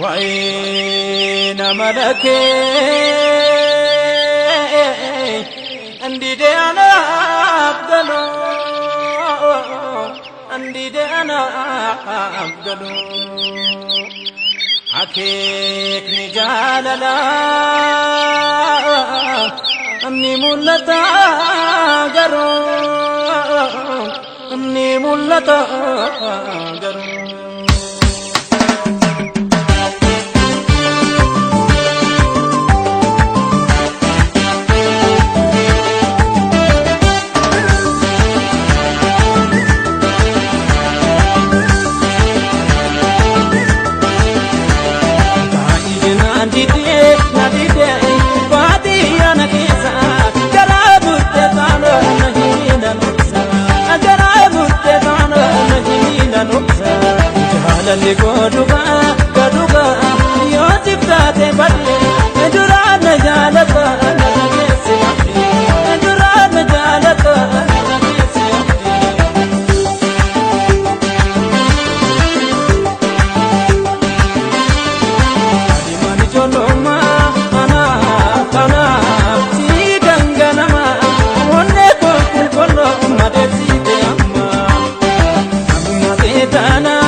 وين ملكي عندي دي أنا أبدلو عندي دي أنا أبدلو أكيك نجاللا أني ملتا غرو أني ملتا غرو Goduga, goduga, yoo jibbaate badde, duraan na jaalata, na dhageesse abdi. Duraan na jaalata, na dhageesse abdi. Adeemaan ijoollummaa anaaf anaaf si dhangalama, onnee koo qulqulluu madeessite amma. Amma seetaanaa.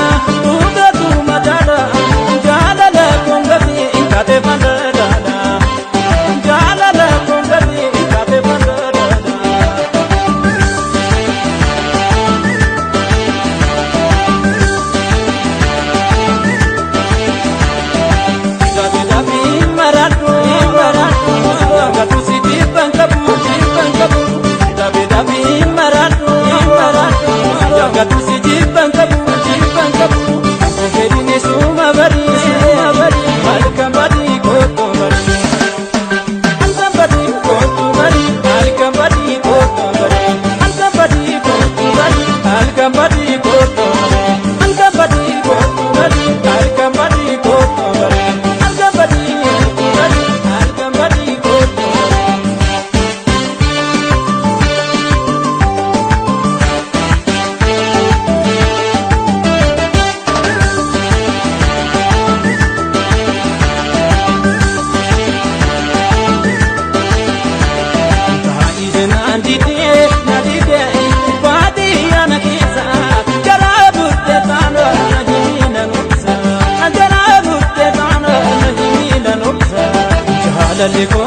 Jaalala